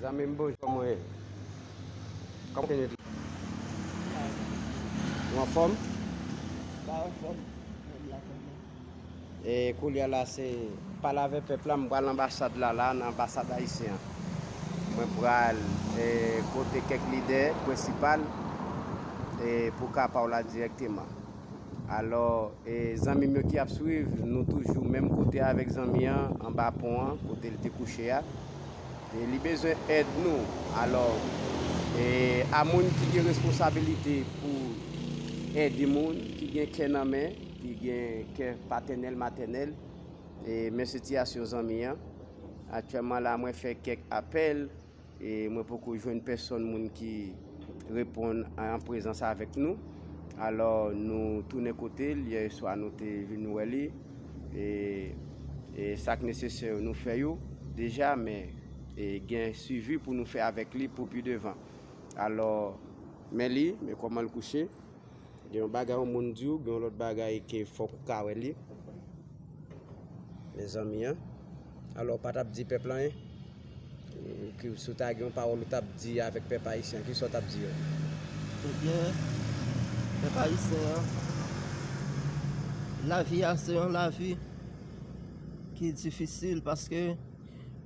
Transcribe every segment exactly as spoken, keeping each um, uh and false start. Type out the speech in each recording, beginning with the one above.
Zanmi m, bonjou, kòman w ye? Kòman w ye? Ou anfòm? Pa anfòm. Menm la, menm la. E koulye a la, se pale avèk pèp la, m pral anbasad la, la, nan anbasad ayisyen an. Mwen pral, e, kote kèk lidè prensipal, e, pou ka pa w la dirèkteman. Alò, e, zanmi m yo ki ap swiv, nou toujou menm kote avèk zanmi an, anba pon an, kote l te kouche a. E li bezwen èd nou. Alò, e, a moun ki gen responsabilite pou ede moun, ki gen kè nan men, ki gen kè patènèl, matènèl, e, men sitiyasyon zanmi an. Aktyèlman la, mwen fè kèk apèl, e mwen poko jwenn pèsonn moun ki reponn an prezans avèk nou. Alò, nou tounen kote l, yè swa nou te vin wè li, e, e sa k nesesè yo, nou fè yo deja, men, e gen swivi pou nou fè avèk li pou pi devan. Alò, men li, men kòman l kouche. Gen yon bagay yon moun di w, gen yon lòt bagay ke fòk ou ka wè li. Mezanmi, an. Alò, w pa t ap di pèp la anyen? Ou ki, si w ta gen yon pawòl ou t ap di avèk pèp ayisyen, kisa w t ap di yo? Ebyen, pèp ayisyen an, lavi a se yon lavi ki difisil paske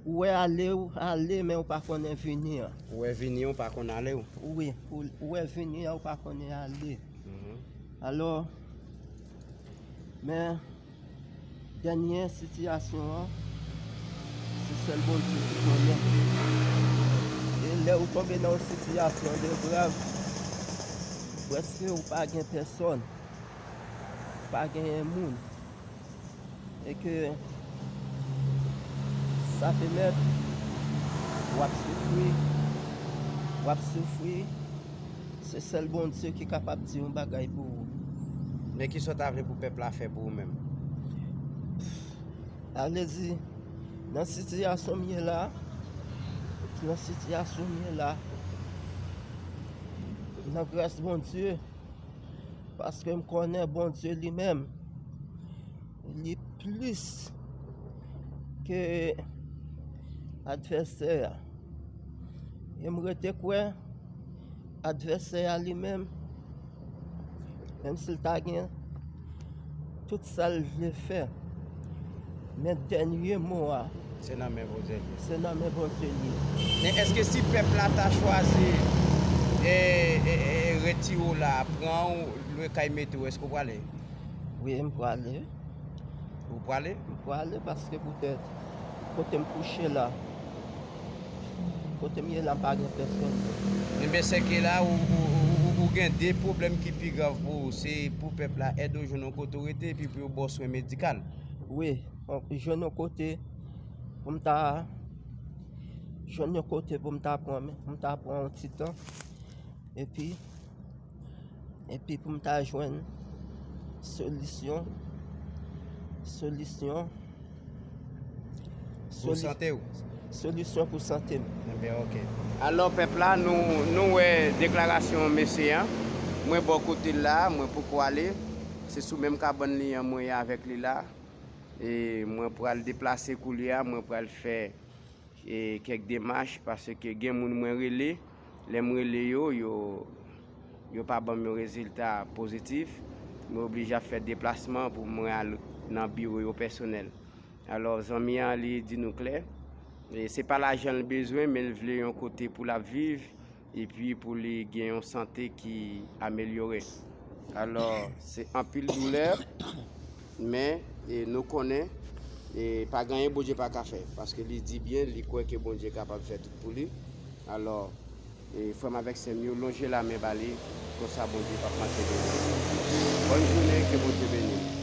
ou wè ale w ale, men ou pa konnen vini an. Ou wè vini an, ou pa konn ale w. Wi, ou, ou wè vini an, ou pa konnen ale. Mhm. Alò, men dènye sitiyasyon an, se sèl Bondye ki konnen. E lè ou tonbe nan yon sitiyasyon de grav, prèske ou pa gen pèsòn, ou pa genyen moun. E ke sa pèmèt w ap soufri, w ap soufri, se sèl Bondye ki kapab di yon bagay pou ou. Men kisa w ta vle pou pèp la fè pou ou menm? Sa vle di, nan sitiyasyon m ye la, nan sitiyasyon m ye la, nan gras Bondye, paske m konnen Bondye li menm, li plis ke advèsè a. E m rete kwè advèsè a li menm, menm si l ta gen tout sa l vle fè, men dènye mo a, se nan men Bondye l ye. Se nan men Bondye l ye. Men èske si pèp la ta chwazi, e, e, e, retire w la, pran w, lwe kay mete w, èske w prale? Wi, m prale. Ou prale? M prale paske poutèt kote m kouche la, kote m ye la, m pa gen pèsòn. Enben, sèke la, ou, ou, ou, ou, ou gen de pwoblèm ki pi grav pou ou. Se pou pèp la ede w jwenn yon kote w rete, epi pou yo ba w swen medikal. Wi, jwenn yon kote pou m ta, jwenn yon kote pou m ta pran, pou m ta pran yon ti tan. Epi, epi pou m ta jwenn solisyon, solisyon, pou sante w. Solisyon pou sante m. Enben, oke. Alò, pèp la, nou, nou wè deklarasyon mesye an. Mwen bò kote l la, mwen poko ale. Se sou menm kabann li an mwen ye avèk li la. E mwen pral deplase koulye a, mwen pral fè e, kèk demach, paske gen moun mwen rele, lè m rele yo, yo, yo pa ban m yon rezilta pozitif, mwen oblije ap fè deplasman pou mwen al nan biwo yo pèsonèl. Alò, zanmi an, li di nou klè, e, se pa lajan l bezwen, men l vle yon kote pou l ap viv, epi pou li gen yon sante ki amelyore. Alò, se anpil doulè, men, e, nou konnen, e, pa gen anyen Bondye pa ka fè, paske li di byen, li kwè ke Bondye kapab fè tout pou li. Alò, e, frè m avèk sè m yo, lonje lamen ba li, konsa Bondye p ap manke beni. Bòn jounen, ke Bondye beni.